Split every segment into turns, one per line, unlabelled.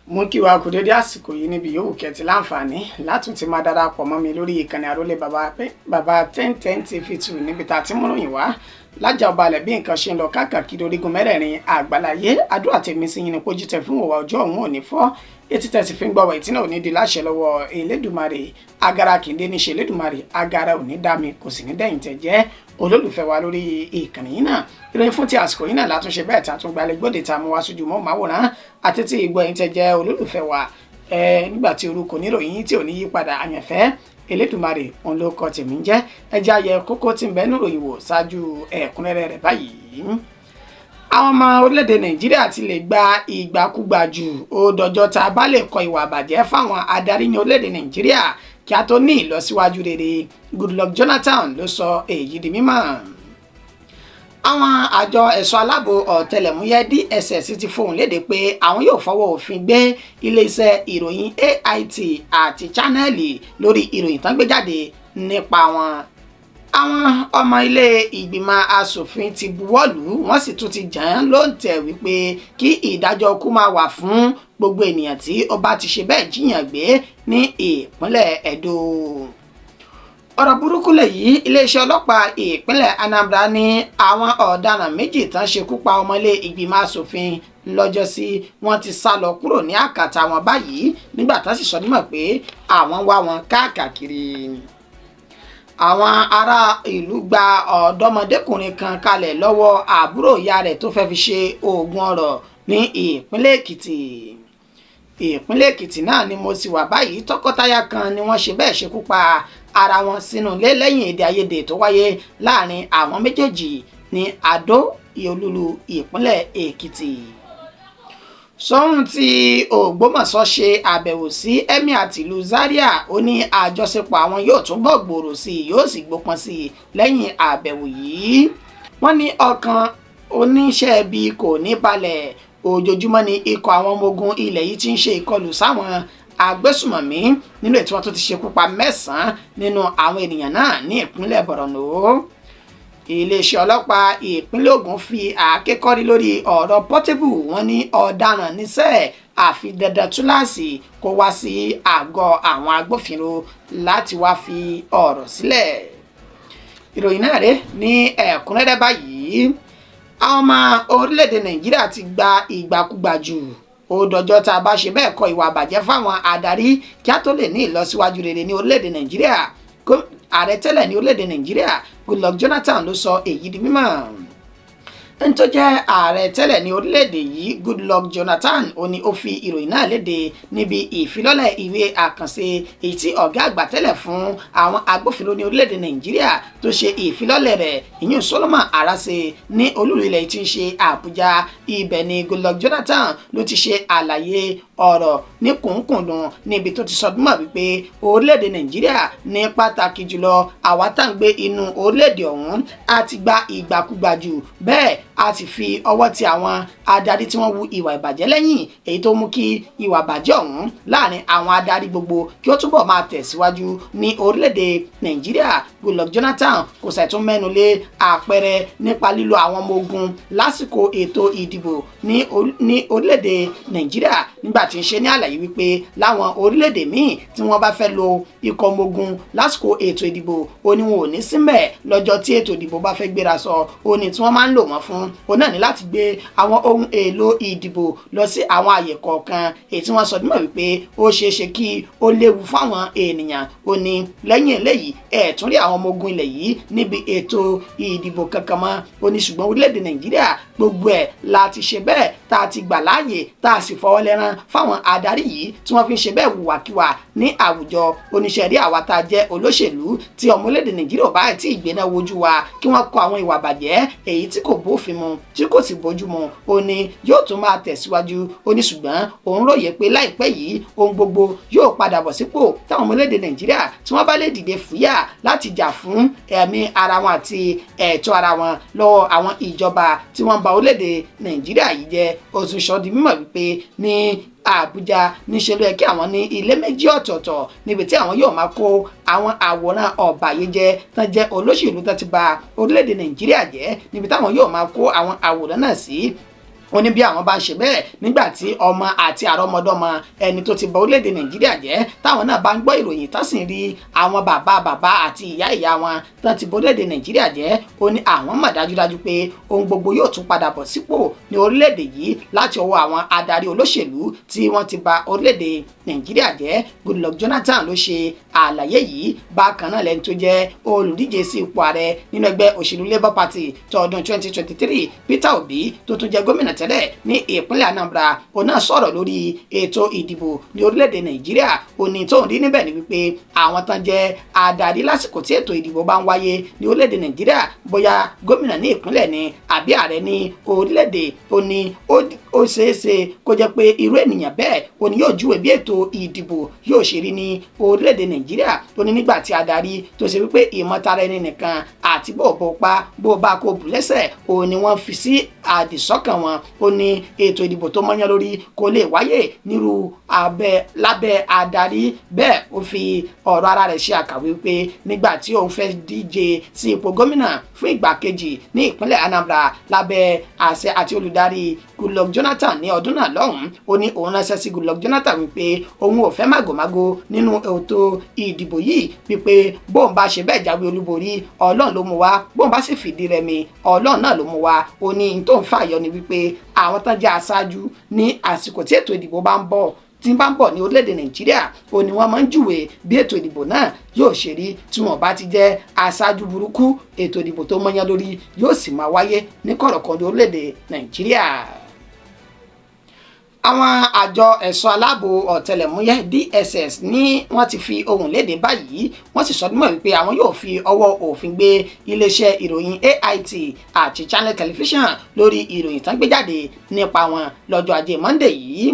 Mú kí wa kú dédé àsìkò yìí níbi yòówù kẹtì láǹfààní látún ti máa darapọ̀ mọ́ mi lórí ìkànnì àrólé bàbá 1010 TV2, níbi tá a ti múròyìn wá lájà ọbalẹ̀ bí nǹkan ṣe ń lọ káàkiri orígun mẹ́rẹ̀ẹ̀rin àgbáláyé. Àdúrà tèmi sí yín ni pójú tẹ fún òwà ọjọ́ òun ò ní fọ́, etí tẹ̀sí fi ń gbọ́wọ́ ìtí náà ò ní di láṣẹ lọ́wọ́ Elédùmarè. Agara kìndé ní ṣe Elédùmarè, agara ò ní dá mi, kò sì ní dẹ̀yìn tẹ̀ jẹ́ olólùfẹ́ wa lórí ìkànnì yìí náà. Ìròyìn fún ti àsìkò yìí náà látúnṣe bẹ́ẹ̀ tá a tún gbalẹ̀ gbọ́dẹ̀ tá a mú wá sójú mọ́ màwòrán àti tí ìgbọ́ yín tẹ́ jẹ́ olólùfẹ́ wa. Ẹ nígbà tí orúkọ oníròyìn tí ò ní yí padà, àyànfẹ́ Elédùmarè òun ló kọ tèmi ń jẹ́. Ẹjẹ́ ayẹ kókó tí ń bẹ níròyìn wò ṣáájú ẹ̀kúnrẹ́rẹ́ rẹ̀ báyìí. Àwọn ọmọ orílẹ̀-èdè Nàìjíríà ti lè gba ìgbàkúgbà jù, ó dọjọ́ tá a bá lè kọ ìwà àbàjẹ́ fáwọn adarí ní orílẹ̀-èdè Nàìjíríà kí a tó ní ìlọsíwájú rere. Goodluck Jonathan ló sọ èyí di mímọ̀. Àwọn àjọ ẹ̀ṣọ́ aláàbò ọ̀tẹlẹ̀múyẹ́ DSS ti fohùn léde pé àwọn yóò fọwọ́ òfin gbé iléeṣẹ́ ìròyìn AIT àti Channels lórí ìròyìn tán gbé jáde nípa wọn. Àwọn ọmọ ilé ìgbìmọ̀ asòfin ti buwọ́lù, wọ́n sì tún ti jàn án lóǹtẹ̀ wípé kí ìdájọ́ ikú máa wà fún gbogbo ènìyàn tí ó bá ti ṣe bẹ́ẹ̀ jíyàn gbé ní ìpínlẹ̀ Ẹdó. Ọ̀rọ̀ burúkú lèyí, iléeṣẹ́ ọlọ́pàá ìpínlẹ̀ Anambra ní àwọn ọ̀daràn méjì tán ṣekú pa ọmọ ilé ìgbìmọ̀ asòfin lọ́jọ́sí, wọ́n ti sá lọ kúrò ní àkàtà wọn báyìí, nígbà tán sì sọ nímọ̀ pé àwọn wá wọn káàkiri. Àwọn ará ìlú gba ọ̀dọ́mọdékùnrin kan kalẹ̀ lọ́wọ́ àbúrò ìyá rẹ̀ tó fẹ́ fi ṣe oògùn ọrọ̀ ní ìpínlẹ̀ Èkìtì. Ìpínlẹ̀ Èkìtì náà ni mo sì wà báyìí. Tọkọtaya kan ni wọ́n ṣe bẹ́ẹ̀ ṣekú pa ara wọn sínú ilé lẹ́yìn èdè àìyedè tó wáyé láàrin àwọn méjèèjì ní Adó Olúlu, ìpínlẹ̀ Èkìtì. Ṣóun tí Ògbómọ̀ṣọ́ ṣe àbẹ̀wò sí Emir tìlú Zaria, ó ní àjọṣepọ̀ àwọn yóò túbọ̀ gbòòrò sí i, yóò sì gbópọn sí i lẹ́yìn àbẹ̀wò yìí. Wọ́n ní ọkàn oníṣẹ́ ibi kò ní balẹ̀. Ojoojúmọ́ ni ikọ̀ àwọn ọmọ ogun ilẹ̀ yìí ti ń ṣe ìkọlù sáwọn agbésùmọ̀mí, nínú ètò wọn tó ti ṣekú pa mẹ́sàn-án nínú àwọn ènìyàn náà ní ìpínlẹ̀ Borno. Iléeṣẹ́ ọlọ́pàá ìpínlẹ̀ Ògùn fi àáké kọ́rí lórí ọ̀rọ̀ Portable, wọ́n ní ọ̀daràn níṣẹ́, àfi dandan túláàsì kó wá sí àgọ́ àwọn agbófinró láti wá fi ọ̀rọ̀ sílẹ̀. Ìròyìn náà rèé ní ẹ̀kúnrẹ́rẹ́ báyìí. Àwọn ọmọ orílẹ̀-èdè Nàìjíríà ti gba ìgbàkúgbà jù, ó dọjọ́ tá a bá ṣe bẹ́ẹ̀ kọ ìwà àbàjẹ́ fáwọn adarí kí a tó lè ní ìlọsíwájú rere ní orílẹ̀-èdè Nàìjíríà. Ààrẹ tẹ́lẹ̀ ní orílẹ̀-èdè Nàìjíríà Goodluck Jonathan ló sọ èyí di mímọ̀. Ẹni tó jẹ́ ààrẹ tẹ́lẹ̀ ní orílẹ̀-èdè yìí, Goodluck Jonathan, ó ní ó fi ìròyìn náà léde níbi ìfilọ́lẹ̀ ìwé àkànṣe èyí tí ọ̀gá àgbà tẹ́lẹ̀ fún àwọn agbófinró ní orílẹ̀-èdè Nàìjíríà tó ṣe ìfilọ́lẹ̀ rẹ̀, ìyún Solomon Arase, ní olúùlú ilẹ̀ tí ń ṣe Àbújá. Ibẹ̀ ni Goodluck Jonathan ló ti ṣe àlàyé ọ̀rọ̀ ní kùnkùndùn, níbi tó ti sọ bímọ wípé orílẹ̀-èdè Nàìjíríà, ní pàtàkì jùlọ àwa tá ń gbé inú orílẹ̀-èdè ọ̀hún, á ti gba ìgbàkúgbà jù, bẹ́ẹ̀ a sì fi ọwọ́ ti àwọn adarí tí wọ́n hu ìwà ìbàjẹ́ lẹ́yìn, èyí tó mú kí ìwà ìbàjẹ́ ọ̀hún láàrin àwọn adarí gbogbo kí ó túbọ̀ máa tẹ̀síwájú ní orílẹ̀-èdè Nàìjíríà. Goodluck Jonathan kò ṣàìtún mẹ́nu lé àpẹẹrẹ nípa lílo àwọn ọmọ ogun lásìkò ètò ìdìbò ní orílẹ̀-èdè Nàìjíríà, nígbà tí ń ṣe ní àlàyé wípé láwọn orílẹ̀-èdè míì, tí wọ́n bá fẹ́ lo ikọ̀ ọmọ ogun lásìkò ètò ìdìbò, ó ní wọn ò ní símẹ̀ lọ́jọ́ tí ètò ìdìbò bá fẹ́ gbéra sọ. Ó ní tí wọ́n máa ń lò wọ́n fún òun náà ní láti gbé àwọn ohun èlò ìdìbò lọ sí àwọn àyè kọ̀ọ̀kan, èyí tí wọ́n sọ nímọ̀ wípé ó ṣeé ṣe kí ó léwu fáwọn ènìyàn. Ó ní lẹ́yìn eléyìí, ẹ̀ tún rí àwọn ọmọ ogun ilẹ̀ yìí níbi ètò ìdìbò kankan mọ́. Ó ní ṣùgbọ́n orílẹ̀-èdè Nàìjíríà, gbogbo ẹ̀ la ti ṣe bẹ́ẹ̀ tá a ti gbà láàyè, tá a sì fọwọ́ lẹ́rán fáwọn adarí yìí tí wọ́n fi ń ṣe bẹ́ẹ̀ hùwàkiwà ní àwùjọ. Oníṣẹ́ rí àwa tá a jẹ́ olóṣèlú, tí ọmọ orílẹ̀-èdè Nàìjíríà ò bá tí ìgbéná wojú wa kí wọ́n kọ àwọn ìwà bàjẹ́ èyí tí kò bófin mu, tí kò sì bójú mu, ó ní yóò tún máa tẹ̀síwájú. Ó ní ṣùgbọ́n òun ròyè pé láìpẹ́ yìí, ohun gbogbo yóò padà bọ̀ sípò táwọn ọmọ orílẹ̀-èdè Nàìjíríà tí wọ́n bá lè dìde fúyà láti jà fún ẹ̀mí ara wọn àti ẹ̀tọ́ ara wọn lọ́wọ́ àwọn ìjọba tí wọ́n ń ba orílẹ̀-èdè Nàìjíríà yìí jẹ́. Ó tún sọ di mímọ̀ wípé ní Àbújá níṣẹ́ ló yẹ kí àwọn ní ilé méjì ọ̀tọ̀ọ̀tọ̀, níbi tí àwọn yóò máa kó àwọn àwòrán ọ̀bàyéjẹ́ tán jẹ́ olóṣèlú tán ti ba orílẹ̀-èdè Nàìjíríà jẹ́, níbi táwọn yóò máa kó àwọn àwòrán náà sí. Ó ní bí àwọn bá ń ṣe bẹ́ẹ̀ nígbà tí ọmọ àti àrọ́mọdọ́mọ ẹni tó ti bà orílẹ̀-èdè Nàìjíríà jẹ́, táwọn náà bá ń gbọ́ ìròyìn tán sì ń rí àwọn bàbá bàbá àti ìyá ìyá wọn tán ti bà orílẹ̀-èdè Nàìjíríà jẹ́, ó ní àwọn mọ̀ dájúdájú pé ohun gbogbo yóò tún padà bọ̀ sípò ní orílẹ̀-èdè yìí láti ọwọ́ àwọn adarí olóṣèlú tí wọ́n ti bà orílẹ̀-èdè Nàìjíríà jẹ́. Goodluck Jonathan ló ṣe àlàyé yìí. Bákan náà, lẹ́ni tó jẹ́ olùdíje sí ipò ààrẹ nínú ẹgbẹ́ òṣèlú Labour Party tọdún 2023, Peter Obi, tó tún jẹ́ gómìnà tẹ́lẹ̀ ní ìpínlẹ̀ Anambra, òun náà sọ̀rọ̀ lórí ètò ìdìbò ní orílẹ̀-èdè Nàìjíríà. Ó ní tóun rí níbẹ̀ ni wípé àwọn tán jẹ́ adarí lásìkò tí ètò ìdìbò bá ń wáyé ní orílẹ̀-èdè Nàìjíríà, bóyá gómìnà ní ìpínlẹ̀ ni àbí ààrẹ ní orílẹ̀-èdè, ó ní ó ṣeéṣe kó jẹ́ pé irú ènìyàn bẹ́ẹ̀, ó ní yóò júwe bí ètò ìdìbò yóò ṣe rí ní orílẹ̀-èdè Nàìjíríà. Ó ní nígbà tí adarí tó ṣe wípé ìmọ̀tara ẹni nìkan àti bó bó pa bó bá kó bù lẹ́sẹ̀ òun ni wọ́n fi sí àdìsọ́kàn wọn, ó ní ètò ìdìbò tó mọ́yán lórí kò lè wáyé nírú abẹ́ lábẹ́ adarí bẹ́ẹ̀. Ó fi ọ̀rọ̀ ara rẹ̀ ṣe àkàwé pé nígbà tí òun fẹ́ díje sí ipò gómìnà fún ìgbà kejì ní ìpínlẹ̀ Anambra lábẹ́ àṣẹ àti olùdarí Goodluck Jonathan ní ọdún náà lọ́hùn-ún, ó ní òun ránṣẹ́ sí Goodluck Jonathan wípé òun ò fẹ́ màgòmágó nínú ètò ìdìbò yìí, wípé bóun bá ṣe bẹ́ẹ̀ jáwé olúborí, Ọlọ́run ló mú wá, bóun bá sì fìdí rẹmi, Ọlọ́run náà ló mú wá. Ó ní n tó ń fàyọ ni wípé àwọn tán jẹ́ aṣáájú ní àsìkò tí ètò ìdìbò bá ń bọ̀ tí bá ń bọ̀ ní orílẹ̀-èdè Nàìjíríà, ó ní wọ́n máa ń júwe bí ètò ìdìbò náà yóò ṣe rí. Tí wọ́n bá ti jẹ́ aṣáájú burúkú, ètò ìdìbò tó mọ́yán lórí yóò sì máa wáyé ní kọ̀rọ̀kọ̀dọ̀ orílẹ̀-èdè Nàìjíríà. Àwọn àjọ ẹ̀ṣọ́ aláàbò ọ̀tẹlẹ̀múyẹ́ DSS ní wọ́n ti fi ohùn léde báyìí, wọ́n sì sọ dímọ̀ wípé àwọn yóò fi ọwọ́ òfin gbé iléeṣẹ́ ìròyìn AIT àti Channel Television lórí ìròyìn tán gbé jáde nípa wọn lọ́jọ́ Ajé Monday yìí.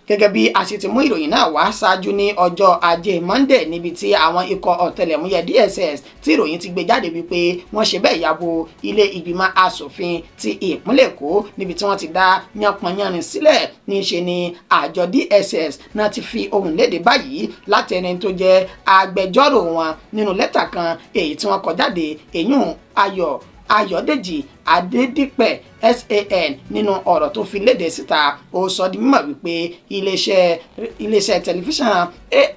Gẹ́gẹ́ bí a sì ti mú ìròyìn náà wá ṣáájú ní ọjọ́ Ajé Monday, níbi tí àwọn ikọ̀ ọ̀tẹlẹ̀múyẹ́ DSS tí ìròyìn ti gbé jáde wípé wọ́n ṣe bẹ́ẹ̀ yabo ilé ìgbìmọ̀ asòfin ti ìpínlẹ̀ Èkó, níbi tí wọ́n ti dá yánpọnyánrin sílẹ̀, níṣe ni àjọ DSS náà ti fi ohùn léde báyìí láti ẹni tó jẹ́ agbẹjọ́rò wọn nínú lẹ́tà kan èyí tí wọ́n kọ jáde, èyún Ayọ̀dèjì Adédìpẹ̀ SAN. Nínú ọ̀rọ̀ tó fi léde síta, ó sọ di mímọ̀ wípé iléeṣẹ́ tẹlifíṣàn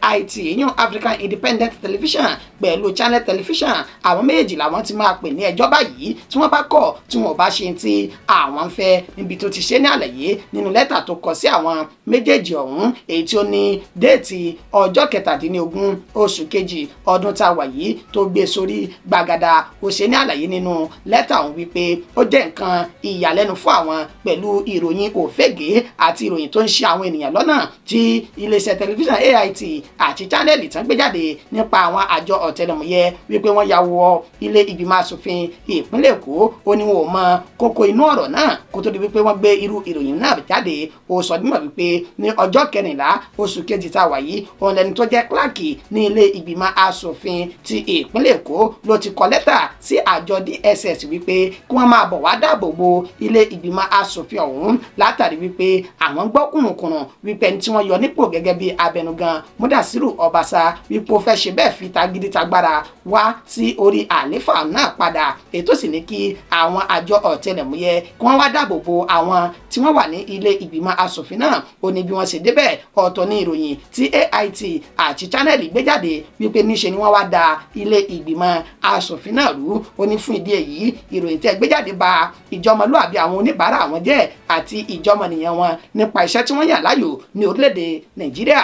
AIT, ìyún African Independent Television, pẹ̀lú Channel Television, àwọn méjèèjì làwọn ti máa pè ní ẹjọ́ báyìí tí wọ́n bá kọ̀, tí wọ́n bá ṣe tí àwọn ń fẹ́. Níbi tó ti ṣe ní àlàyé nínú lẹ́tà tó kọ sí àwọn méjèèjì ọ̀hún, èyí tí ó ní déètì ọjọ́ 17 oṣù kejì ọdún tá a wà yìí, tó gbé sórí gbàgàdà, ó ṣe ní àlàyé nínú lẹ́tà ọ̀hún wípé ó jẹ́ nǹkan ìyàlẹ́nu fún àwọn pẹ̀lú ìròyìn òfégè àti ìròyìn tó ń ṣe àwọn ènìyàn lọ́nà tí iléeṣẹ́ tẹlifíṣàn AIT àti Channel tán gbé jáde nípa àwọn àjọ ọ̀tẹlẹ̀múyẹ́, wípé wọ́n ya wọ ilé ìgbìmọ̀ asòfin ìpínlẹ̀ Èkó. Ó ní wọn ò mọ kókó inú ọ̀rọ̀ náà kó tó di wípé wọ́n gbé irú ìròyìn náà jáde. Ó sọ dímọ̀ wípé ní ọjọ́ 14 oṣù kejì tá a wà yìí, òun lẹni tó jẹ́ kíláàkì ní ilé ìgbìmọ̀ asòfin ti ìpínlẹ̀ Èkó ló ti kọ lẹ́tà sí àjọ DSS wípé kí wọ́n máa bọ̀ wá dáàbò bo ilé ìgbìmọ̀ asòfin ọ̀hún, látàrí wípé àwọn gbọ́ kùnùnkùnùn wípé ẹni tí wọ́n yọ nípò gẹ́gẹ́ bí abẹnugan, Múdàsírù Ọbaṣà, wípé ó fẹ́ ṣe bẹ́ẹ̀ fi tagídí tagbára wá sí orí àléfà náà padà. Ètò sì ní kí àwọn àjọ ọ̀tẹlẹ̀múyẹ́ kí wọ́n wá dáàbò bo àwọn tí wọ́n wà ní ilé ìgbìmọ̀ asòfin náà. Ó ní bí wọ́n ṣe débẹ̀, ọ̀tọ̀ ní ìròyìn tí AIT àti Channel gbé jáde wípé níṣe ni wọ́n wá da ilé ìgbìmọ̀ asòfin náà rú. Ó ní fún ìdí èyí, ìròyìn tí ẹ gbé jáde bà ìjọmọlúàbí àwọn oníbàárà àwọn jẹ́ àti ìjọmọnìyàn wọn nípa iṣẹ́ tí wọ́n yàn láàyò ní orílẹ̀-èdè Nàìjíríà.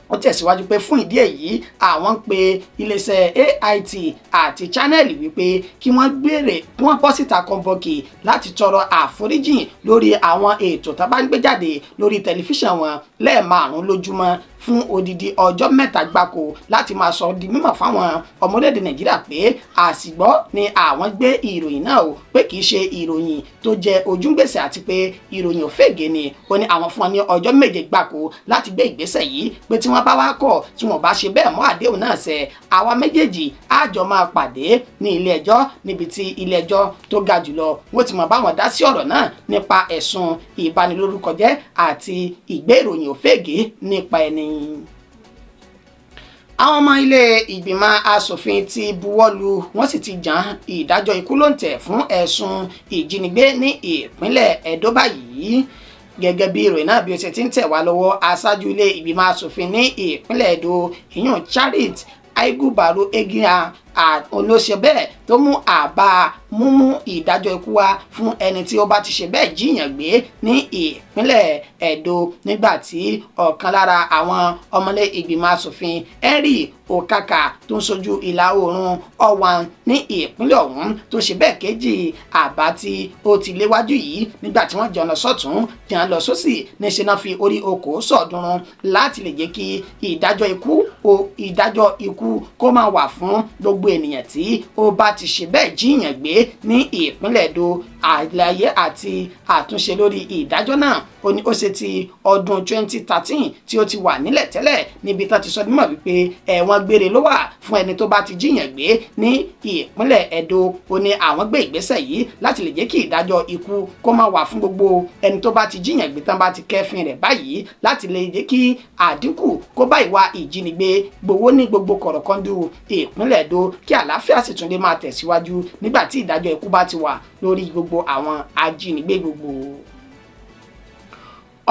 Ó tẹ̀síwájú pé fún ìdí èyí, àwọn ń pe iléeṣẹ́ AIT àti Channel wípé kí wọ́n gbére, kí wọ́n bọ́ síta kọ́ńbọ́ọ̀kì láti tọrọ àforíjìn lórí àwọn ètò tá bá ń gbé jáde lórí tẹlifíṣàn wọn lẹ́ẹ̀márùn lójúmọ́ fún odidi ọjọ́ 3 gbáko, láti máa sọ di mímọ̀ fáwọn ọmọ orílẹ̀-èdè Nàìjíríà pé àsìgbọ́ ni àwọn gbé ìròyìn náà o, pé kì í ṣe ìròyìn tó jẹ ojúgbèsè àti pé ìròyìn òfégè ni. Ó ní àwọn fún wọn ní ọjọ́ 7 gbáko láti gbé ìgbésẹ̀ yìí, pé tí wọ́n bá wá kọ̀, tí wọ́n bá ṣe bẹ́ẹ̀ mọ́ àdéhùn náà ṣẹ, àwa méjèèjì á jọ máa pàdé ní ilé ẹjọ́, níbi tí ilé ẹjọ́ tó ga jùlọ wọ́n ti mọ̀ báwọn dá sí ọ̀rọ̀ náà nípa ẹ̀sùn ìbanilórúkọjẹ́ àti ìgbé ìròyìn òfégè nípa ẹni. Àwọn ọmọ ilé ìgbìmọ̀ asòfin ti buwọ́ lu, wọ́n sì ti jàn ìdájọ́ ikú lóǹtẹ̀ fún ẹ̀sùn ìjínigbé ní ìpínlẹ̀ Ẹdó báyìí. Gẹ́gẹ́ bí ìròyìn náà bí ó ṣe ti ń tẹ̀ wá lọ́wọ́, aṣáájú ilé ìgbìmọ̀ asòfin ní ìpínlẹ̀ Ẹdó, ìyún Charity Aigubaru Egia, olóṣè bẹ́ẹ̀ tó mú àbá múmú ìdájọ́ ikú wá fún ẹni tí ó bá ti ṣe bẹ́ẹ̀ jíyàn gbé ní ìpínlẹ̀ Ẹdó, nígbà tí ọ̀kan lára àwọn ọmọlé ìgbìmọ̀ asòfin, Henry Okaka, tó ń sojú ìlà oòrùn Ọ̀wàn ní ìpínlẹ̀ ọ̀hún, tó ṣe bẹ́ẹ̀ kejì àbá tí ó ti léwájú yìí. Nígbà tí wọ́n jọ lọ sọ́tún, jọ lọ sósì, níṣẹ́ náà fi orí okòó sọ̀ọ́dúnrún láti lè jẹ́ kí ìdájọ́ ikú kó máa wà fún gbogbo ènìyàn tí ó bá ti ṣe bẹ́ẹ̀ jíyàn gbé ní ìpínlẹ̀ Ẹdó. Àlàyé àti àtúnṣe lórí ìdájọ́ náà, ó ní ó ṣe ti ọdún 2013 tí ó ti wà nílẹ̀ tẹ́lẹ̀, níbi tá ti sọ mímọ̀ wípé ẹ̀wọ̀n gbére ló wà fún ẹni tó bá ti jíyàn gbé ní ìpínlẹ̀ Ẹdó. Ó ní àwọn gbé ìgbésẹ̀ yìí láti lè jẹ́ kí ìdájọ́ ikú kó máa wà fún gbogbo ẹni tó bá ti jíyàn gbé tán bá ti kẹ́fìn rẹ̀ báyìí, láti lè jẹ́ kí àdínkù kó bá ìwà ìjínigbé gbowó ní gbogbo kọ̀rọ̀kọ́ndù ìpínlẹ̀ Ẹdó, kí àlàáfíà sì tún lè máa tẹ̀síwájú nígbà tí ìdájọ́ ikú bá ti wà lórí gbogbo àwọn ajínigbé gbogbo.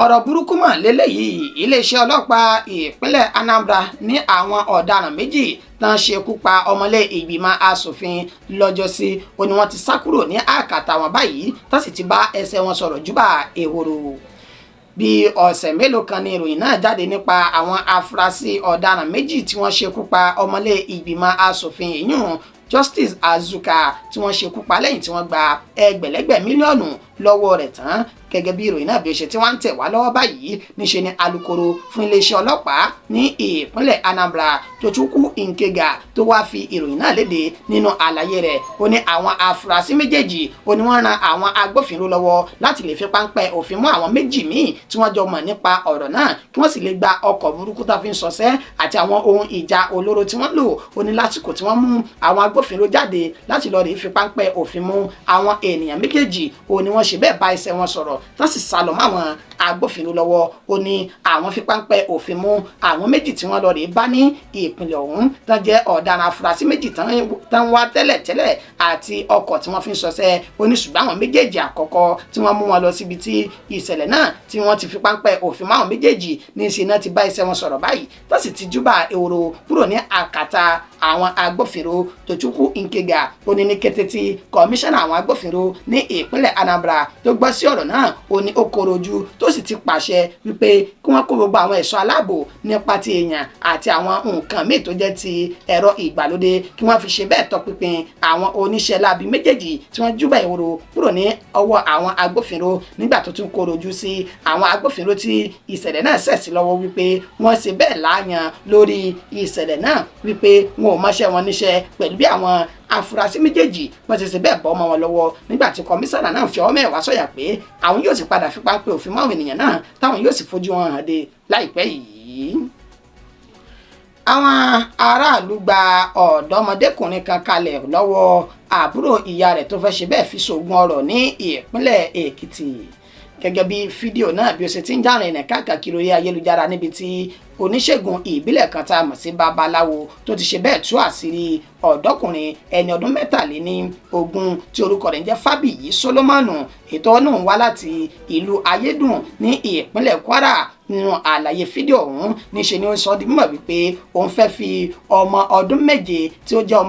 Ọ̀rọ̀ burúkú mọ̀ lélẹ́yìí. Iléeṣẹ́ ọlọ́pàá ìpínlẹ̀ Anambra ní àwọn ọ̀daràn 2 tán ṣekú pa ọmọlé ìgbìmọ̀ asòfin lọ́jọ́sí, ó ní wọ́n ti sá kúrò ní àkàtà wọn báyìí, tó sì ti bá ẹsẹ̀ wọn sọ̀rọ̀ júbà ehoro. Bí ọ̀sẹ̀ mélòó kan ní ìròyìn náà jáde nípa àwọn afurasí ọ̀daràn 2 tí wọ́n ṣekú pa ọmọlé ìgbìmọ̀ asòfin, ìyún Justice Azuka, tí wọ́n ṣekú pa lẹ́yìn tí wọ́n gba ẹgbẹ̀lẹ́gbẹ̀ mílíọ̀nù lọ́wọ́ rẹ̀ tán. Gẹ́gẹ́ bí ìròyìn náà bí ó ṣe tí wọ́n ń tẹ̀ wá lọ́wọ́ báyìí, níṣe ni alukoro fún iléeṣẹ́ ọlọ́pàá ní ìpínlẹ̀ Anambra, Tochukwu Nkega, tó wá fi ìròyìn náà léde. Nínú àlàyé rẹ̀, ó ní àwọn afurasí méjèèjì, ó ní wọ́n ran àwọn agbófinró lọ́wọ́ láti lè fi páńpẹ́ òfin mú àwọn 2 míì tí wọ́n jọ mọ̀ nípa ọ̀rọ̀ náà, kí wọ́n sì lè gba ọkọ̀ burúkú tó fi ń ṣọṣẹ́ àti àwọn ohun ìjà olóró tí wọ́n lò. Ó ní lásìkò tí wọ́n mú àwọn agbófinró jáde láti lọ rèé fi páńpẹ́ òfin mú àwọn ènìyàn méjèèjì, ó ní wọ́n ṣe bẹ́ẹ̀ bá ẹsẹ̀ wọn sọ̀rọ̀, tó sì sálọ mọ́ àwọn agbófinró lọ́wọ́. Ó ní àwọn fi páńpẹ́ òfin mú àwọn 2 tí wọ́n lọ rèé bá ní ìpínlẹ̀ ọ̀hún, tán jẹ́ ọ̀daràn afurasí 2 tán wá tẹ́lẹ̀tẹ́lẹ̀, àti ọkọ̀ tí wọ́n fi ń ṣọṣẹ́. Ó ní ṣùgbọ́n àwọn méjèèjì àkọ́kọ́ tí wọ́n mú wọn lọ síbi tí ìṣẹ̀lẹ̀ náà tí wọ́n ti fi páńpẹ́ òfin mú àwọn méjèèjì, ní í ṣe náà ti bá iṣẹ́ wọn sọ̀rọ̀ báyìí, tó sì ti júbà ehoro kúrò ní àkàtà àwọn agbófinró. Tochukwu Nkega, ó ní ní kété tí kọmíṣánná àwọn agbófinró ní ìpínlẹ̀ Anambra tó gbọ́ sí ọ̀rọ̀ náà, ó ní ó koro ojú, tó sì ti pàṣẹ wípé kí wọ́n kó gbogbo àwọn ẹ̀ṣọ́ aláàbò nípa ti èèyàn àti àwọn nǹkan míì tó jẹ́ ti ẹ̀rọ ìgbàlódé, kí wọ́n fi ṣe bẹ́ẹ̀ tọpinpin àwọn oníṣẹ́ láabi méjèèjì tí wọ́n júbà ehoro kúrò ní ọwọ́ àwọn agbófinró. Nígbà tó tún koro ojú sí àwọn agbófinró tí ìṣẹ̀lẹ̀ náà ṣẹ̀ sí lọ́wọ́ wípé wọ́n ṣe bẹ́ẹ̀ láàyàn lórí ìṣẹ̀lẹ̀ náà, wípé wọn ò mọṣẹ́ wọn níṣẹ́ pẹ̀lú bí àwọn afurasí méjèèjì wọ́n ti ṣe bẹ́ẹ̀ bọ́ ọmọ wọn lọ́wọ́. Nígbà tí kọmíṣánná náà fi ọwọ́ mẹ́wàá sọ̀yà pé àwọn yóò sì padà fi páńpẹ́ òfin mọ́ àwọn ènìyàn náà, táwọn yóò sì fojú wọn hàn dé láìpẹ́ yìí. Àwọn aráàlú gba ọ̀dọ́mọdékùnrin kan kalẹ̀ lọ́wọ́ àbúrò ìyá rẹ̀ tó fẹ́ ṣe bẹ́ẹ̀ fi ṣoògùn ọrọ̀ ní ìpínlẹ̀ Èkìtì. Gẹ́gẹ́ bí fídíò náà bí ó ṣe ti ń jà rìnrìn káàkiri orí ayélujára, níbi tí oníṣègùn ìbílẹ̀ kan tá a mọ̀ sí babaláwo tó ti ṣe bẹ́ẹ̀ tú àṣírí ọ̀dọ́kùnrin ẹni ọdún 23 tí orúkọ rẹ̀ ń jẹ́ Fábíyì Solomoni, ètò náà wá láti ìlú Ayédùn ní ìpínlẹ̀ Kwara. Nínú àlàyé fídíò ọ̀hún, níṣe ni ó sọ di mímọ̀ wípé òun fẹ́ fi ọmọ ọdún 7 tí ó jẹ́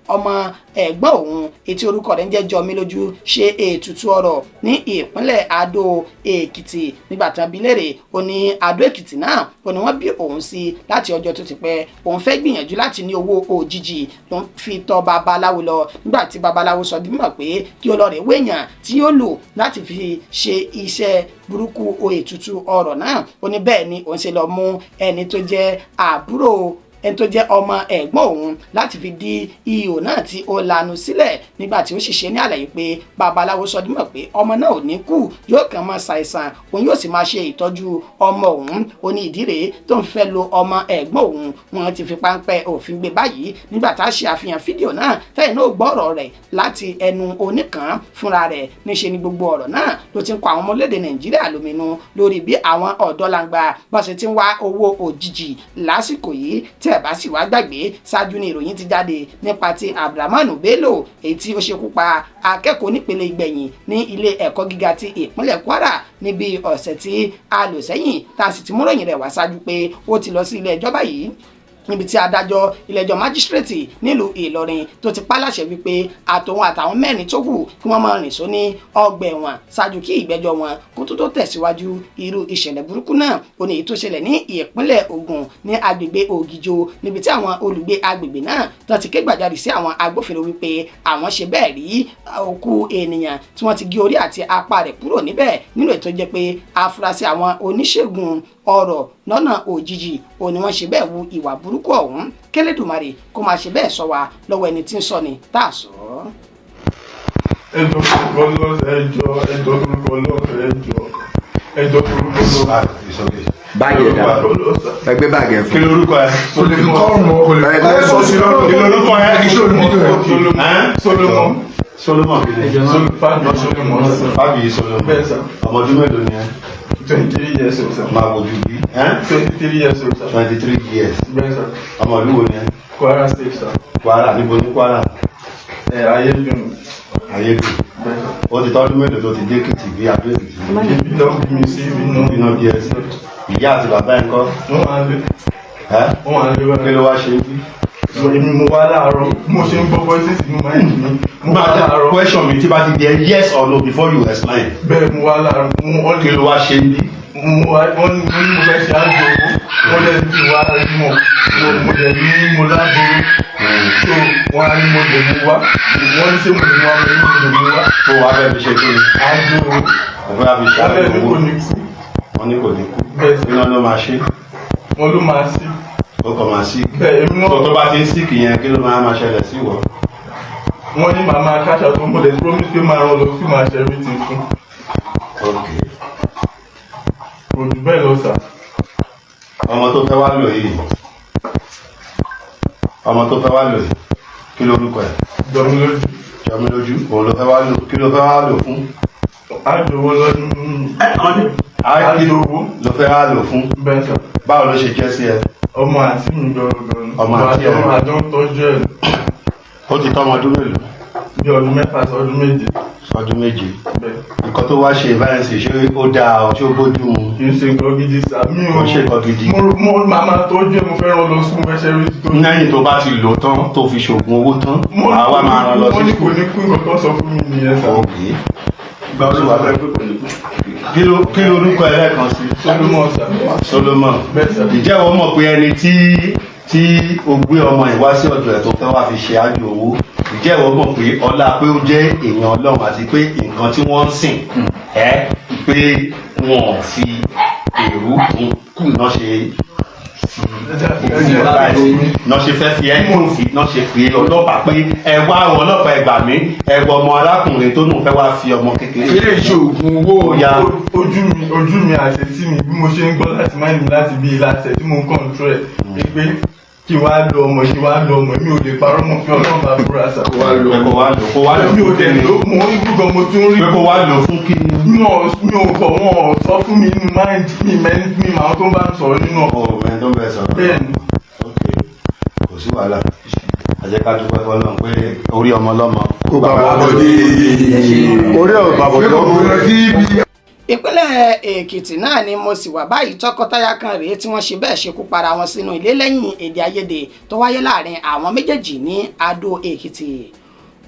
ọmọ ẹ̀gbọ́n òun, etí orúkọ rẹ̀ ń jẹ́ Jọmílójú, ṣe ètùtù ọrọ̀ ní ìpínlẹ̀ Adó Èkìtì. Nígbà tán bi léèrè, ó ní Adó Èkìtì náà ó ní wọ́n bí òun sí láti ọjọ́ tó ti pẹ́. Òun fẹ́ gbìyànjú láti ní owó òjijì ló ń fi tọ̀ babaláwo lọ. Nígbà tí babaláwo sọ di mímọ̀ pé kí ó lọ rè wéèyàn tí yóò lò láti fi ṣe iṣẹ́ burúkú ètùtù ọrọ̀ náà, ó ní bẹ́ẹ̀ ni òun ṣe lọ mú ẹni tó jẹ́ àbúrò, ẹni tó jẹ́ ọmọ ẹ̀gbọ́n òun, láti fi dí ihò náà tí ó lanu sílẹ̀. Nígbà tí ó sì ṣe ní àlàyé pé babaláwo sọ dímọ̀ pé ọmọ náà ò ní kú, yóò kàn máa ṣàìsàn, òun yóò sì máa ṣe ìtọ́jú ọmọ òun. Ó ní ìdí rèé tó ń fẹ́ lo ọmọ ẹ̀gbọ́n òun. Wọn ti fi páńpẹ́ òfin gbé báyìí. Nígbà tá a ṣe àfihàn fídíò náà, tẹ́yìn náà gbọ́ ọ̀rọ̀ rẹ̀ láti ẹnu oníkan fúnra rẹ̀, níṣe ni gbogbo ọ̀rọ̀ náà ló ti ń kọ àwọn ọmọlédè Nàìjíríà lóminú lórí bí àwọn ọ̀dọ́langba bá ṣe ti ń wá owó òjijì lásìkò yìí. Tẹ́ Tẹ́ ẹ̀ bá sì wá gbàgbé, ṣáájú ni ìròyìn ti jáde nípa ti Abdulrahman Bello, èyí tí ó ṣekú pa akẹ́kọ̀ọ́ nípele ìgbẹ̀yìn ní ilé ẹ̀kọ́ gíga ti ìpínlẹ̀ Kwara níbi ọ̀sẹ̀ tí a lò sẹ́yìn, tá a sì ti mú ròyìn rẹ̀ wá ṣáájú pé ó ti lọ sí ilé ẹjọ́ báyìí, níbi tí adájọ́ ilé-ẹjọ́ májísírèètì nílùú Ìlọrin tó ti pa láṣẹ wípé àtòun àtàwọn mẹ́rin tó kù kí wọ́n máa rìn só ní ọgbà ẹ̀wọ̀n ṣáájú kí ìgbẹ́jọ́ wọn kó tó tó tẹ̀síwájú. Irú ìṣẹ̀lẹ̀ burúkú náà ó ní èyí tó ṣẹlẹ̀ ní ìpínlẹ̀ Ògùn ní agbègbè Ògìjò, níbi tí àwọn olùgbé agbègbè náà tó ti ké gbàjarè sí àwọn agbófinró wípé àwọn ṣe bẹ́ẹ̀ rí òkú ènìyàn tí wọ́n ti gé orí àti apá rẹ̀ kúrò níbẹ̀, nínú ètò jẹ́ pé afurasí àwọn oníṣègùn ọ̀rọ̀ lọ́nà òjijì ò ní wọ́n ṣe bẹ́ẹ̀ wu ìwà burúkú ọ̀hún. Kélédùmarè kó máa ṣe bẹ́ẹ̀ sọ wa lọ́wọ́ ẹni tí ń sọ ni tá a sọ.
Ẹjọ́ torúkọ lọ́sẹ̀, ẹjọ́, ẹjọ́ torúkọ lọ́sẹ̀, ẹjọ́, ẹjọ́ torúkọ lọ́sẹ̀.
Báàgì ẹ̀dá, ẹgbẹ́ báàgì ẹ̀
Kí
fún.
lorúkọ ẹ?
Kò lè
Kí lorúkọ ẹ?
Solomon. Solomon.
Solomon kí ni?
Fábí Solomon.
Fábíyì Solomon.
Bẹ́ẹ̀ sà.
Ọmọ ọdún mélòó ni ẹ?
23 years old, sir.
Máa wojú bí.
23 years old, sir.
23 years.
Bẹ́ẹ̀ sà.
Ọmọ ìlú wo ni ẹ?
Kwara State, sir.
Kwara, níbo ní Kwara?
Ẹ Ayédùn.
Ayédùn.
Bẹ́ẹ̀ sà.
Ó ti tọ́dún mélòó tó ti dé Èkìtì bí Adó Èkìtì?
Ibi náà bí mi sí, ibi náà.
Ibi náà bí ẹ sí. Ìyá àti bàbá ẹ ńkọ́?
Wọ́n wà lé.
Ẹ?
Wọ́n wà lé
Kí
wá.
ló wá ṣe bí?
Èmi mo wá láàárọ̀. Mo ṣe ń gbọ́ voices inú mind mi. Mo wá
Máa dá
láàárọ̀.
question mi tí bá ti di ẹ yes or no before you explain.
Bẹ́ẹ̀, mo wá láàárọ̀. Mo wọ́n
Kí ló wá ṣe bí?
Mo wá, wọ́n ní, mo ní mo fẹ́ ṣe àjò owó. Wọ́n lẹ́nu kí n wá rí mọ̀. Mo dẹ̀ ní mo láboró. So wọ́n á ní mo lè mú wá. Wọ́n ní ṣé mo lè mú wá, mo ní mo lè mú wá.
Tó wàá fẹ́ fi ṣe kí ni?
Àjò owó.
Mo fẹ́ fi ṣe
Wọ́n lẹ́nu
àjò
kò
owó.
ní kú.
Wọ́n ní kò ní kú.
Bẹ́ẹ̀ sà.
Iná ló máa ṣe.
Wọ́n ló máa sí.
Ó kàn máa sick.
Bẹ́ẹ̀, èmi náà.
Tó tó bá ti ń sick yẹn, kí ló máa máa ṣẹlẹ̀ sí ìwọ?
Wọ́n ní màmá káṣá tó mo dẹ̀ promise pé máa rán lọ sí, máa ṣe everything fún. Kò jù bẹ́ẹ̀ lọ, sà.
Ọmọ tó fẹ́ wá lò yìí, ọmọ tó fẹ́ wá lò yìí, kí lórúkọ ẹ̀?
Jọmí lójú.
Jọmí lójú. Òun ló fẹ́ wá lò. Kí ló fẹ́ wá lò fún?
Àjò owó lọ́dún.
Àjò
Àjò owó.
Ló fẹ́ wá lò fún?
Bẹ́ẹ̀ sà.
Báwo ló ṣe jẹ́ sí ẹ?
Ọmọ àǹtí mi gbọ̀ngàn ni.
Ọmọ àǹtí ẹ.
Àjọ ń tọ́jú ẹ̀.
Ó ti tọ́ ọmọ ọdún mélòó?
Bí ọdún 6 sí ọdún 7.
Ọdún 7.
Bẹ́ẹ̀.
Nǹkan tó wá ṣe báyìí sì, ṣé ó dáa ọ? Ṣé ó bójú mu?
Kì í ṣe nǹkan gidi, sà. Mi ò
Kò ṣe nǹkan gidi.
Mo máa máa tọ́jú ẹ̀, mo fẹ́ rán lọ sí, mo fẹ́ ṣe everything tó.
Lẹ́yìn tó bá ti lò tán, tó fi ṣoògùn owó tán,
Mo
wàá wá máa rán lọ
Wọ́n
sí
ní kò ní kú, nǹkan tó sọ fún mi nìyẹn, sà.
Ok. Kí ló orúkọ ẹ lẹ́ẹ̀kan sí?
Solomon, sà.
Solomon.
Bẹ́ẹ̀ sà.
Ǹjẹ́ o mọ̀ pé ẹni tí o gbé ọmọ yìí wá sí ọ̀dọ̀ ẹ̀ tó fẹ́ wá fi ṣe ájò owó, ǹjẹ́ ìwọ mọ̀ pé ọlá pé ó jẹ́ èèyàn Ọlọ́run àti pé nǹkan tí wọ́n ń sìn ẹ́ pé wọn ò fi èrú kù náà ṣe náà ṣe fẹ́ fi ẹ́ kó fi náà ṣe pé ọlọ́pàá pé ẹ wá o, ọlọ́pàá, ẹ gbà mí, ẹ gbọ́ ọmọ arákùnrin tó nù fẹ́ wá fi ọmọ kékeré.
Ilé ìṣòògùn owó.
Ó yá.
Ojú mi àti etí mi, bí mo ṣe ń gbọ́ láti máa ń mi láti bí ilé tí mo ń control ẹ̀ pé kí wàá lo ọmọ, kí wàá lo ọmọ. Mi ò lè parọ́ mọ́, fi Ọlọ́run bá búra, sà.
Wá lò.
Pé kó wá lò, kó wá lò
Mi ò
fún
dẹ̀
kíni?
ló mo ń gbúgan, mo tún rí.
Pé kó wá lò fún kíni?
Mi ò kọ̀, wọ́n ò sọ fún mi nínú mind mi mẹ́ni mi màá tó ń bá mi sọ̀rọ̀ nínú ọkọ̀.
Ó mẹ́rin tó ń bẹ sọ̀rọ̀.
Bẹ́ẹ̀ ni.
Ok, kò sí wàhálà. Ẹ jẹ́ ká dúpẹ́ fọ́lọ́run pé orí ọmọ ọlọ́mọ
Kó bá wa bọ̀dé. Orí ẹ̀ bàbọ̀ tó mú.
Ìpínlẹ̀ Èkìtì náà ni mo sì wà báyìí. Tọkọtaya kan rèé tí wọ́n ṣe bẹ́ẹ̀ ṣekú para wọn sínú ilé lẹ́yìn èdè àìyedè tó wáyé láàrin àwọn méjèèjì ní Adó Èkìtì.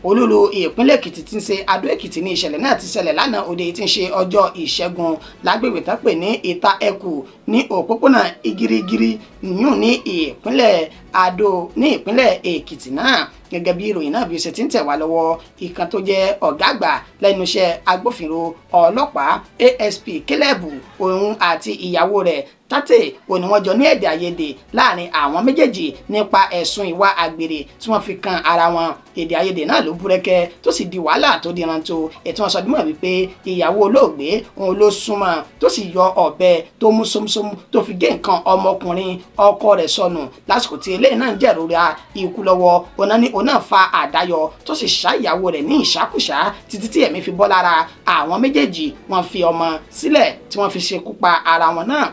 Olúlu ìpínlẹ̀ Èkìtì tí ń ṣe Adó Èkìtì ní ìṣẹ̀lẹ̀ náà ti ṣẹlẹ̀ lánàá òde tí ń ṣe ọjọ́ Ìṣẹ́gun, lágbègbè tán pè ní Ìta Ẹkù ní òpópónà Igirigiri yún ní ìpínlẹ̀ Adó ní ìpínlẹ̀ Èkìtì náà. Gẹ́gẹ́ bí ìròyìn náà bí ó ṣe ti ń tẹ̀ wá lọ́wọ́, ìkan tó jẹ́ ọ̀gá àgbà lẹ́nu iṣẹ́ agbófinró ọlọ́pàá, ASP Caleb, òun àti ìyàwó rẹ̀ Tate, òun ni wọ́n jọ ní èdè àìyedè láàrin àwọn méjèèjì nípa ẹ̀sùn ìwà àgbèrè tí wọ́n fi kan ara wọn. Èdè àìyedè náà ló búrẹ́kẹ́ tó sì di wàhálà tó di rántó ètò. Wọn sọ dímọ̀ wípé ìyàwó olóògbé òun ló súnmọ́ tó sì yọ ọ̀bẹ tó mú sómsóm tó fi gé nǹkan ọmọkùnrin ọkọ rẹ̀ sọnù lásìkò tí eléyìí náà ń jẹ̀rora ikú lọ́wọ́. Òun náà ní òun náà fa àdáyọ tó sì ṣá ìyàwó rẹ̀ ní ìṣàkùṣà títí tí ẹ̀mí fi bọ́ lára àwọn méjèèjì. Wọ́n fi ọmọ sílẹ̀ tí wọ́n fi ṣekú pa ara wọn náà.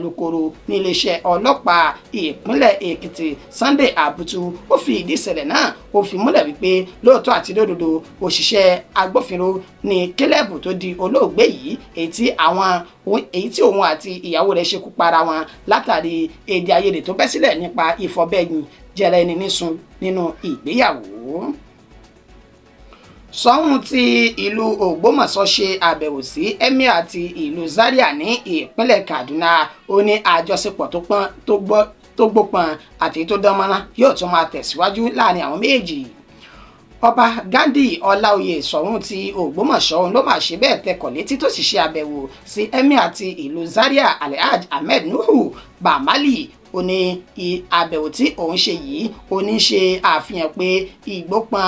Alukoro ní iléeṣẹ́ ọlọ́pàá ìpínlẹ̀ Èkìtì, Sunday Abutu, ó fi ìdí ìṣẹ̀lẹ̀ náà ó fi múlẹ̀ wípé lóòótọ́ àti lódodo, òṣìṣẹ́ agbófinró ní Caleb tó di olóògbé yìí, èyí tí òun àti ìyàwó rẹ̀ ṣekú para wọn látàrí èdè àìyedè tó bẹ́ sílẹ̀ nípa ìfọ̀bẹ́yìn jẹrẹ ẹni nísun nínú ìgbéyàwó. Ṣọ̀ún ti ìlú Ògbómọ̀ṣọ́ ṣe àbẹ̀wò sí Emir ti ìlú Zaria ní ìpínlẹ̀ Kaduna. Ó ní àjọṣepọ̀ tó pọ́n tó gbọ́ tó gbópọn àti tó dán mọ́rán yóò tún máa tẹ̀síwájú láàrin àwọn méjèèjì. Ọba Ghandi Ọláoyè, Ṣọ̀ún ti Ògbómọ̀ṣọ́, ló máa ṣe bẹ́ẹ̀ tẹkọ̀ létí tó sì ṣe àbẹ̀wò sí Emir ti ìlú Zaria, Alhaji Ahmed Nuhu Bamali. Ó ní àbẹ̀wò tí òun ṣe yìí, ó ní ṣe àfihàn pé ìgbópọn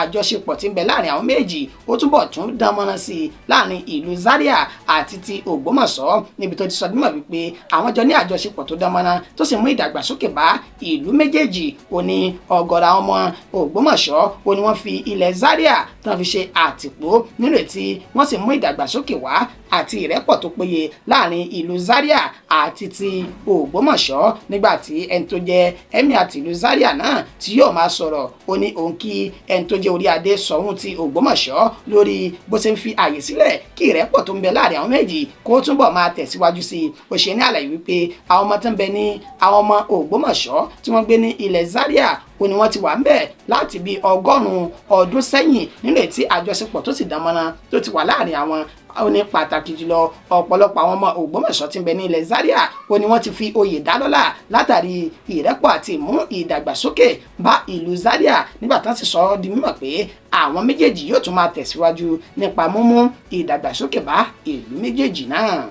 àjọṣepọ̀ tí ń bẹ láàrin àwọn méjì ó túbọ̀ tún dán mọ́rán sí i láàrin ìlú Zaria àti ti Ògbómọ̀ṣọ́, níbi tó ti sọ mímọ̀ wípé àwọn jọ ní àjọṣepọ̀ tó dán mọ́rán tó sì mú ìdàgbàsókè bá ìlú méjèèjì. Ó ní ọ̀gọ̀rọ̀ àwọn ọmọ Ògbómọ̀ṣọ́, ó ní wọ́n fi ilẹ̀ Zaria tán fi ṣe àtìpó nínú ètí, wọ́n sì mú ìdàgbàsókè wá àti ìrẹ́pọ̀ tó péye láàrin ìlú Zaria àti ti Ògbómọ̀ṣọ́. Nígbà tí ẹni tó jẹ́ Emir ti ìlú Zaria náà tí yóò máa sọ̀rọ̀, ó ní òun kí ẹni tó jẹ́ orí adé Ṣọ̀ún ti Ògbómọ̀ṣọ́ lórí bó ṣe ń fi àyè sílẹ̀ kí ìrẹ́pọ̀ tó ń bẹ láàrin àwọn méjì kó túbọ̀ máa tẹ̀síwájú sí i. Ó ṣe ní àlàyé wípé àwọn ọmọ tó ń bẹ ní àwọn ọmọ Ògbómọ̀ṣọ́ tí wọ́n gbé ní ilẹ̀ Zaria, ó ní wọ́n ti wà ń bẹ̀ láti bí 100 ọdún sẹ́yìn, nínú ètí àjọṣepọ̀ tó sì dánmọ́rán tó ti wà láàrin àwọn. Ó ní pàtàkì jùlọ, ọ̀pọ̀lọpọ̀ àwọn ọmọ Ògbómọ̀ṣọ́ tí ń bẹ ní ilẹ̀ Zaria, ó ní wọ́n ti fi oyè dá lọ́lá látàrí ìrẹ́pọ̀ àti ìmú ìdàgbàsókè bá ìlú Zaria, nígbà tán sì sọ ọ́ di mímọ̀ pé àwọn méjèèjì yóò tún máa tẹ̀síwájú nípa mímú ìdàgbàsókè bá ìlú méjèèjì náà.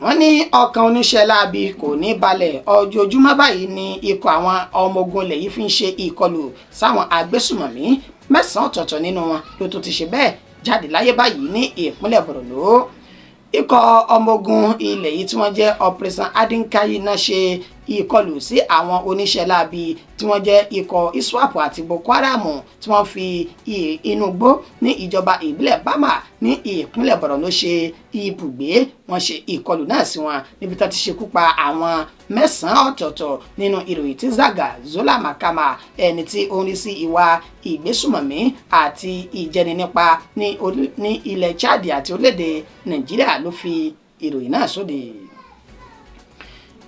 Wọ́n ní ọkàn oníṣẹ́ láabi kò ní balẹ̀. Ojoojúmọ́ báyìí ni ikọ̀ àwọn ọmọ ogun ilẹ̀ yìí fi ń ṣe ìkọlù sáwọn agbésùmọ̀mí. Mẹ́sàn-án ọ̀tọ̀ọ̀tọ̀ nínú wọn ló tún ti ṣe bẹ́ẹ̀ jáde láyé báyìí ní ìpínlẹ̀ Borno. Ikọ̀ ọmọ ogun ilẹ̀ yìí tí wọ́n jẹ́ Operation Hadin Kai náà ṣe ìkọlù sí àwọn oníṣẹ́ láabi tí wọ́n jẹ́ ikọ̀ ISWAP àti Boko Haram tí wọ́n fi inú igbó ní ìjọba ìbílẹ̀ Bama ní ìpínlẹ̀ Borno ṣe ibùgbé. Wọ́n ṣe ìkọlù náà sí wọn níbi tó ti ṣekú pa àwọn mẹ́sàn-án ọ̀tọ̀ọ̀tọ̀. Nínú ìròyìn tí Zaga Zola Makama, ẹni tí ó ń rí sí ìwà ìgbésùmọ̀mí àti ìjẹni nípa ní ilẹ̀ Chad àti orílẹ̀-èdè Nàìjíríà, ló fi ìròyìn náà sóde.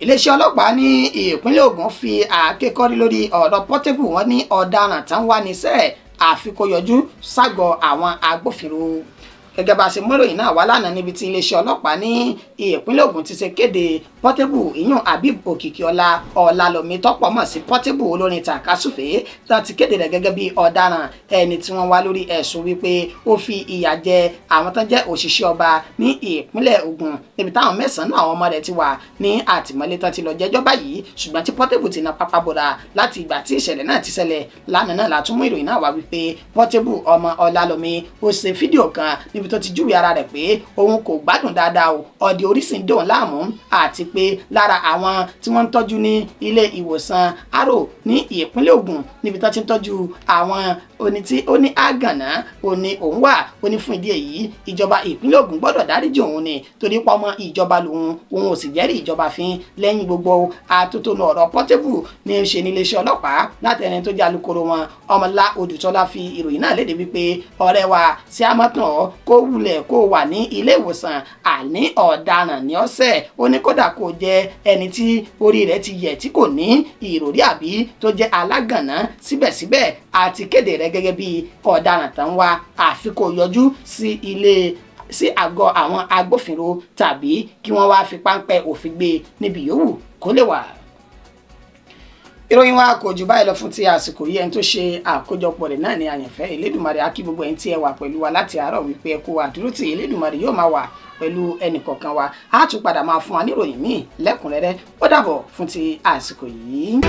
Iléeṣẹ́ ọlọ́pàá ní ìpínlẹ̀ Ògùn fi àáké kọ́rí lórí ọ̀rọ̀ Portable. Wọn ní ọ̀daràn tán wà níṣẹ́, àfi kó yọjú ságọ́ àwọn agbófinró. Gẹ́gẹ́ bá a ṣe mú ìròyìn náà wá lánàá, níbi tí iléeṣẹ́ ọlọ́pàá ní ìpínlẹ̀ Ògùn ti ṣe kéde Portable, ìyún Habib Òkìkíọlá Ọlálọ́mí tọ́pọ̀ mọ̀ sí Portable, olórin tàkasúfè, tí wọ́n ti kéde rẹ̀ gẹ́gẹ́ bí ọ̀daràn ẹni tí wọ́n wá lórí ẹ̀sùn wípé ó fi ìyà jẹ àwọn tó jẹ́ òṣìṣẹ́ ọba ní ìpínlẹ̀ Ògùn, níbi táwọn mẹ́sàn-án àwọn ọmọ rẹ̀ ti wà ní àtìmọ́lé tán ti lọ jẹ́jọ́ báyìí, ṣùgbọ́n tí Portable ti na pápá bora láti ìgbà tí ìṣẹ̀lẹ̀ náà ti ṣẹlẹ̀. Lánàá náà la tún mú ìròyìn náà wá wípé Portable ọmọ Ọlálọ́mí ó ṣe fídíò kan níbi tó ti júwe ara rẹ̀ pé òun kò gbádùn dáadáa o, ọdẹ orí sì ń dòun láàmú, àti pé lára àwọn tí wọ́n ń tọ́jú ní ilé ìwòsàn Aro ní ìpínlẹ̀ Ògùn, níbi tó ti ń tọ́jú àwọn oní tí ó ní àgànná, ó ní òun wà. Ó ní fún ìdí èyí, ìjọba ìpínlẹ̀ Ògùn gbọ́dọ̀ dáríjì òun ni, torí pé ọmọ ìjọba lòun, òun ò sì jẹ́rìí ìjọba fín. Lẹ́yìn gbogbo atótónu ọ̀rọ̀ Portable ní í ṣe ní iléeṣẹ́ ọlọ́pàá, láti ẹni tó jẹ́ alukoro wọn, Ọmọlá Odùtọ́lá, fi ìròyìn náà léde wípé ọ̀rẹ́ wa sí amọ́tàn kó wulẹ̀ kó wà ní ilé ìwòsàn, àní ọ̀daràn ní ọ̀sẹ̀. Ó ní kódà kó jẹ́ ẹni tí orí rẹ̀ ti yẹ̀, tí kò ní ìròrí àbí tó jẹ́ alágànná, síbẹ̀síbẹ̀ àti kéde rẹ̀ gẹ́gẹ́ bí ọ̀daràn tán wá, àfi kó yọjú sí ilé sí àgọ́ àwọn agbófinró tàbí kí wọ́n wá fi páńpẹ́ òfin gbé níbi yòówù kó lè wà. Ìròyìn wa kò jù báyìí lọ fún ti àsìkò yìí. Ẹni tó ṣe àkójọpọ̀ rẹ̀ náà ní Àyànfẹ́ Elédùmarè. Á kí gbogbo ẹni tí ẹ wà pẹ̀lú wa láti àárọ̀ wípé ẹ kú àdúró tí Elédùmarè yóò máa wà pẹ̀lú ẹnì kọ̀ọ̀kan wa. Á tún padà máa fún wa níròyìn míì lẹ́kùnrẹ́rẹ́. Ó dàbọ̀ fún ti àsìkò yìí.